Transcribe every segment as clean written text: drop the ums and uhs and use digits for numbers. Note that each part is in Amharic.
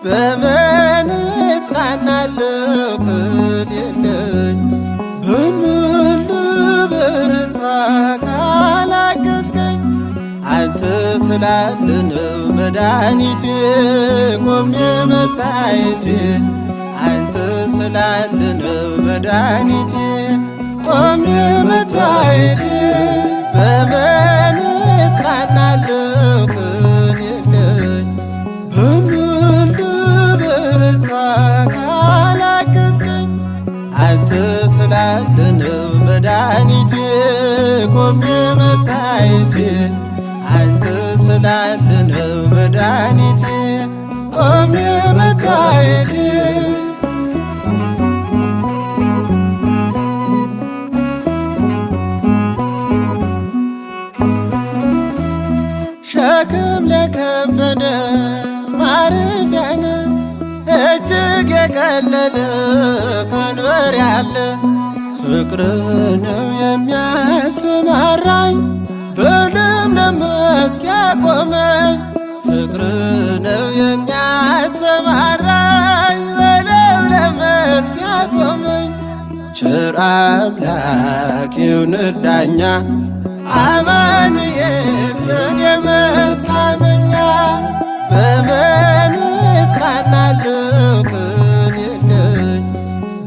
በምን እጽናናለሁ ከሌለኝ? በምን ልበረታ ካላገዝከኝ? አንተ ስላለህ ነው መድኃኒቴ፣ ቆሜ መታየቴ። አንተ ስላለህ ነው መድኃኒቴ፣ ቆሜ መታየቴ። በምን እጽናናለሁ ከሌለኝ? በምን ልበረታ ካላገዝከኝ? አንተ ስላለህ ነው መድኃኒቴ፣ ቆሜ መታየቴ። አንተ ስላለህ ነው መድኃኒቴ፣ ቆሜ መታየቴ። ሸክም ለከበደ ማረፊያ ነህ፣ እጅግ የቀለለ ቀንበር ያለ። ፍቅር ነው የሚያሰማራኝ፣ በለምለም መስክ ያቆመኝ። ፍቅር ነው የሚያሰማራኝ፣ በለምለም መስክ ያቆመኝ። ቸር አምላክ ይሁን ዳኛ፣ አማኑኤል የኔ መታመኛ። በምን እጽናናለሁ ከሌለኝ?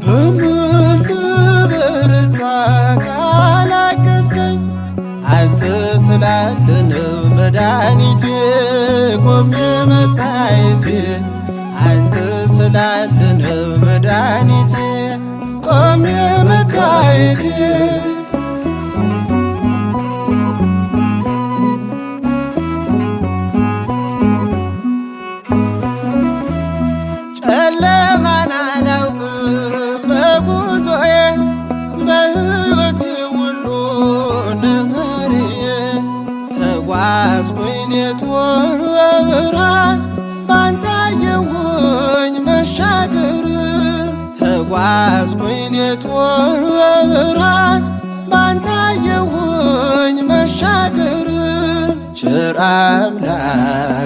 በምን ልበረታ ካላገዝከኝ? አንተ ስላለህ ነው መድኃኒቴ፣ ቆሜ መታየቴ። አንተ ስላለህ ነው መድኃኒቴ፣ ቆሜ መታየቴ። ጨለማን አላውቅም በጉዞዬ፣ በሕይወቴ ሁሉ ነመርዬ። ተጓዝኩኝ ሌቱን በብርሃን፣ ባንተ አየሁኝ መሻገርን። ተጓዝኩኝ ሌቱን በብርሃን፣ ባንተ አየሁኝ መሻገርን። ቸር አምላክ